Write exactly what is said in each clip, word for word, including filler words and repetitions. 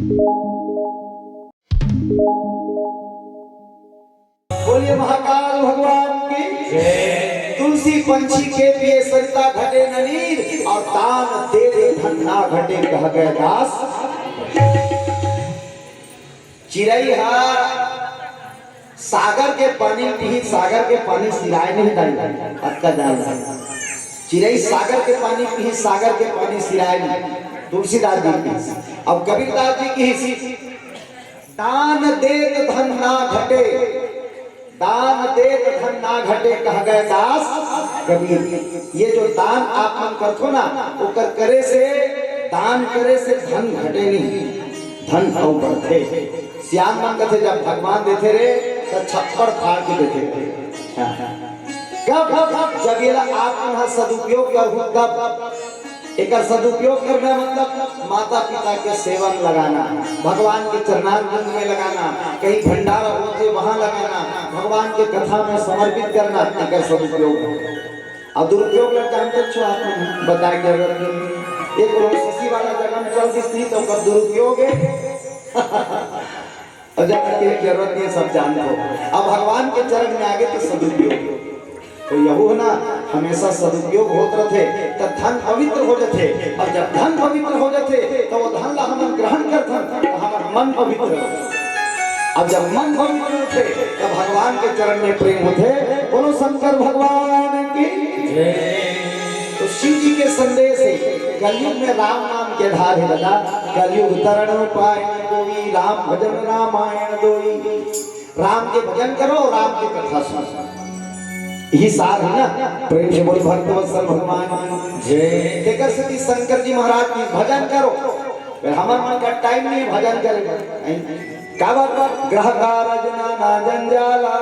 बोलिए महाकाल भगवान की। तुलसी पंछी के पिए सरिता घटे न नीर, और दान दे दे धन ना घटे कह गए दास। चिरई हा सागर के पानी पीही, सागर के पानी सिराय नहीं दाई, अतका जान। चिरई सागर के पानी पीही, सागर के पानी सिराय नहीं। तुलसीदास जी की। अब कबीरदास जी की, दान देत धन ना घटे, दान देत धन ना घटे कह गए दास कबीर। ये जो दान आप मन करथो ना, ओकर करे से, दान करे से धन घटे नहीं, धन अउ बढ़थे। सियान मन कथे, जब भगवान देथे रे, त छप्पड़ फाड़ के देथे। हाँ। कब? जब येला आप मन ह सदुपयोग करहू तब। एकर सदुपयोग करना मतलब माता पिता के सेवा में लगाना, भगवान के चरणारविंद में लगाना, कहीं भंडारा होथे वहां लगाना, भगवान के कथा में समर्पित करना, एकर सदुपयोग। और दुरुपयोग ला जानते छो आप मन, बताए के जरूरत नहीं। एक लोग सीसी वाला जगह में चल दिस नहीं तो ओकर दुरुपयोग है। और जब तक के जरूरत नहीं, सब जानते हो। अब भगवान के चरण में आगे तो सदुपयोग, तो यहू है ना, हमेशा सदुपयोग होत रथे, तो धन पवित्र हो जथे, और जब धन पवित्र हो जथे, तो वो धन ला हमन ग्रहण करथन, तो हमर मन पवित्र हो। अब जब मन पवित्र होथे, तब भगवान के चरण में प्रेम होथे। बोलो शंकर भगवान की। तो शिव जी के संदेश है, कलयुग में राम नाम के धार है दादा, कलयुग तरण उपाय कोई, राम भजन रामायण दोई। राम के भजन करो, राम के कथा सुनो, यही सार है ना। प्रेम से बोल भक्तवत्सल भगवान की जय। तेकर सेती शंकर जी महाराज की भजन करो, फिर हमर मन का टाइम नहीं है भजन करे बर। नहीं। का बात बा? ग्रह कारज नाना जंजाला,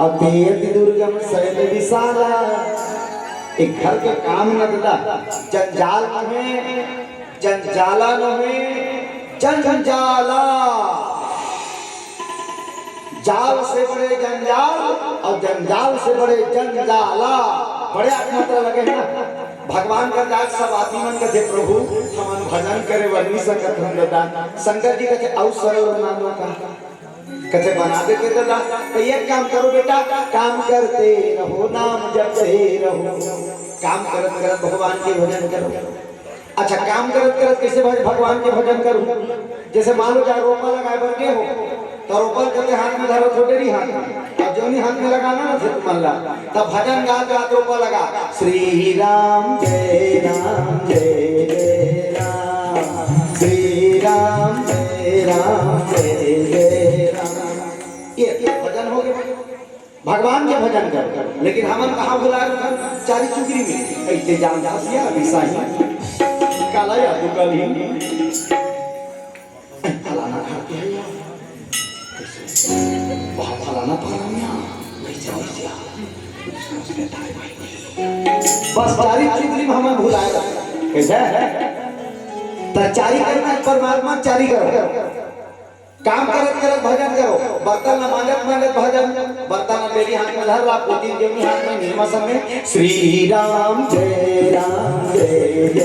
अति अति दुर्गम शैल विशाला। एक घर के काम न दादा, जंजाल में, जंजाला में, जंजाला। जाल से बड़े जंजाल और जंजाल से बड़े जंजाला। बड़े आत्महत्या लगे हैं ना। भगवान का दास सब आदमी मन कथे, "प्रभु, हमन भजन करे बर नहीं सकत हन दादा।" शंकर जी कथे, "अउ सरल बना दो का?" कथे, "बना देते दादा।" तो एक काम करो बेटा, काम करते रहो, नाम जपते रहो। काम करत करत भगवान के भजन करो। अच्छा, काम करत करत कैसे भज-, भगवान के भजन करूं? जैसे मान लो, जहाँ रोपा लगाए बर गे हो, तो रोपा कथे हाथ में धरो, थोड़े रही हाथ में, और जो नहीं हाथ में लगाना ना, फिर मन ला, तब भजन गात गात रोपा लगा, श्री राम जय राम जय जय राम, श्री राम जय राम जय जय राम। ये भजन हो गया। भगवान के भजन कर, लेकिन हमन कहाँ भुला रहे? चारी चुगरी में। ऐसे जान हसिया, अभी साही। काला या तू कल ही। फलाना खा के आया। बहुत फलाना फलाना। वही जाओ, वही जाओ। बस चारी चुगरी में हमन भुलाए। कैसे? तो चारी करना है, परमात्मा चारी करो। काम करत करत भजन करो, बर्तन ला मांजत मांजत भजन, बर्तन ला बेरी हाथ में धर ला, पोती जेवनी हाथ में, निरमा सब में, श्री राम जय राम जय जय।